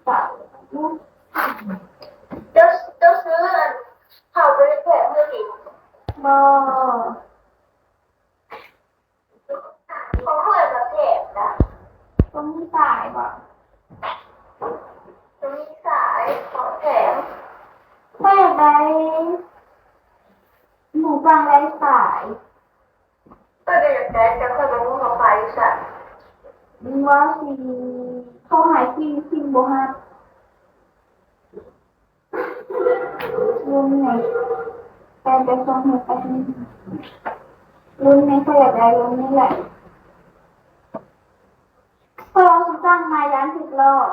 ເຈົ້າ ເຈົ້າຊື້ອັນເຂົ້າໄປແພກມື້ນີ້ບໍ່? ຂອງຂ້ອຍກໍແພກນະ. ບໍ່ມີສາຍບໍ່? ບໍ່ມີສາຍ ຂອງແພງ. ຂ້ອຍຢາກໄດ້ໝູ່ປັງໄຮ້ສາຍ. ຂ້ອຍກໍຢາກໄດ້ ແຕ່ຂ້ອຍບໍ່ຮູ້ວ່າຂາຍຢູ່ໃສ. ວ່າຊິໂທຫາຊິ ຊິບໍ່ຮັບ. ລຸ້ນນີ້ ແຕ່ຈະສົ່ງໃຫ້ແປັບໜຶ່ງ. ລຸ້ນນີ້ ຂ້ອຍຢາກໄດ້ລຸ້ນນີ້ແຫຼະ. ເພາະວ່າຊິສັ່ງມາຢ້ານຖືກຫຼອກ.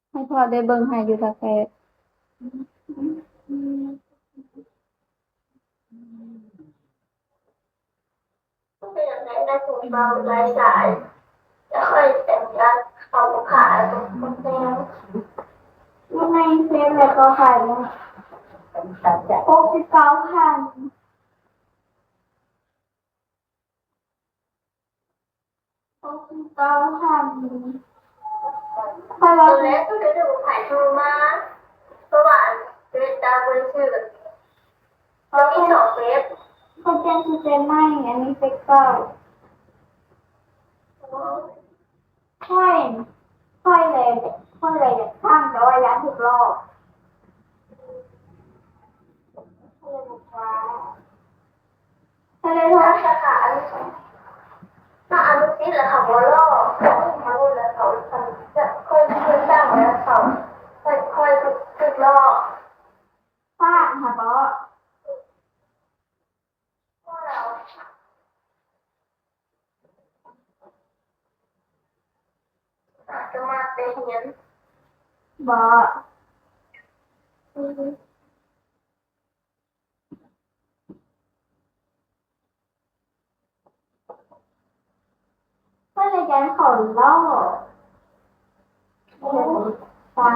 ໃຫ້ພໍ່ໄດ້ເບິ່ງໃຫ້ຢູ່ທ່າແຂກ. ຂ້ອຍຢາກໄດ້ນາໂຕເປົ່າຫຼາຍສາຍ ແຕ່ຂ້ອຍແຕ່ງງານເຂົາບໍ່ຂາຍ ບໍ່ແພງ. ຢູ່ໃນເຟສແລ້ວກໍຂາຍເນາະ ຫົກສິບເກົ້າພັນ. ຫົກສິບເກົ້າພັນ ຂ້ອຍວ່າ ຕອນແລກກໍໄດ້ໄປໂທມາ ເພາະວ່າອັນເຟສດາບໍ່ໄດ້ຊື່ ມັນມີສອງເຟສ. ຂ້ອຍປ່ຽນຊື່ເຟສໃໝ່ ອັນນີ້ເຟສເກົ່າ. ຂ້ອຍ ຂ້ອຍເລີຍ ຂ້ອຍເລີຍຢາກຖາມ ແຕ່ວ່າຢ້ານຖືກຫຼອກ. ເຂົາເລີຍບອກວ່າ ເຂົາເລີຍໂທຫາສາຂາອະນຸສິດ ຖ້າອະນຸສິດແລ້ວເຂົາບໍ່ຫຼອກ ເຂົາບໍ່ຫຼອກແລ້ວເຂົາ ຂ້ອຍ ຂ້ອຍສັ່ງແລ້ວເຂົາ ຂ້ອຍ ຂ້ອຍຖືກຫຼອກ. ຝາກຫາບໍ? ອາດຈະມາແຕ່ຮຽນ. ບໍ່. ຂ້ອຍລະຢ້ານເຂົາຫຼອກ. ໂອ້ ຟັງ.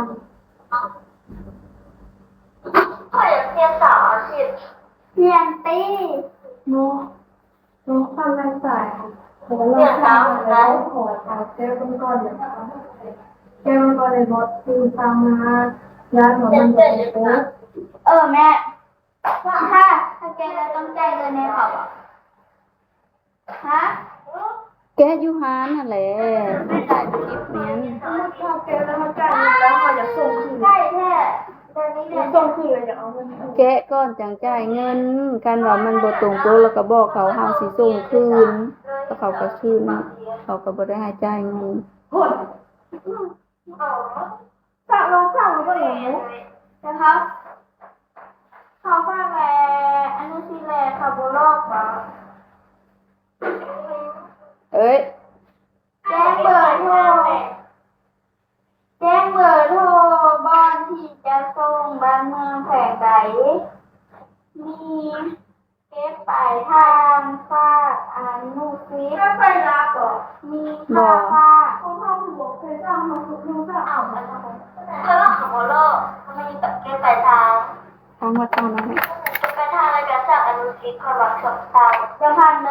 ຂ້ອຍຢາກຮຽນເສົາອາທິດ. ຮຽນຕິ. ໂມ ໂມ ຄັນແມ່ນສາຍ ແລ້ວລອງຖາມ ແລ້ວຂໍຖາມແກ້ເບິ່ງກ່ອນເດີ. ແກ້ເບິ່ງກ່ອນເດີ ບໍ່ຕື່ນຟັງມາ ຢ້ານວ່າມັນບໍ່ຕົງປົກ. ເອີ ແມ່. ຖ້າ ຖ້າແກ້ແລ້ວຕ້ອງຈ່າຍເງິນໃຫ້ເຂົາບໍ່? ຮະ? ແກ້ຢູ່ຮ້ານຫັ້ນແຫຼະ ແມ່ຈ່າຍເປັນກິບແມ່ນ. ຖ້າແກ້ແລ້ວເຮົາຈ່າຍເງິນແລ້ວເຮົາຢາກສົ່ງຄືນ ໃກ້ແທ້ ແບບນີ້ແຫຼະ ສົ່ງຄືນແລ້ວຢາກເອົາເງິນຄືນ. ແກ້ກ່ອນຈັ່ງຈ່າຍເງິນ ຄັນວ່າມັນບໍ່ຕົງປົກແລ້ວກໍບອກເຂົາ ເຮົາຊິສົ່ງຄືນ ແລ້ວເຂົາກໍຄືນ ເຂົາກໍບໍ່ໄດ້ໃຫ້ຈ່າຍເງິນ. ຄົນ ເອົາ ຝາກລອງຝາກໄວ້ເບິ່ງເນາະ. ແມ່ນເຮົາ ເຂົາຝາກແລ ອັນນີ້ຊິແລ ເຂົາບໍ່ຫຼອກຫວາ? ເອີຍ ແຈ້ງເບີໂທ ແຈ້ງເບີໂທ ບ່ອນທີ່ຈະສົ່ງ ບ້ານເມືອງແຂວງໃດ ມີ ເກັບປາຍທາງ ຝາກອະນຸສິດ ມີຄ່າຝາກ. ຂອງເຮົາຄືບໍ່ເຄີຍສ້າງ ເຮົາຄືເຮົາສ້າງເອົາ ເຂົາວ່າເຂົາບໍ່ຫຼອກ ເຂົາມີແບບເກັບປາຍທາງ ທາງວັດທະນະທຳ ເກັບປາຍທາງ ແລ້ວກໍຝາກອະນຸສິດ ເຂົາວ່າເຂົາສ້າງ ຈະຜ່ານເດີ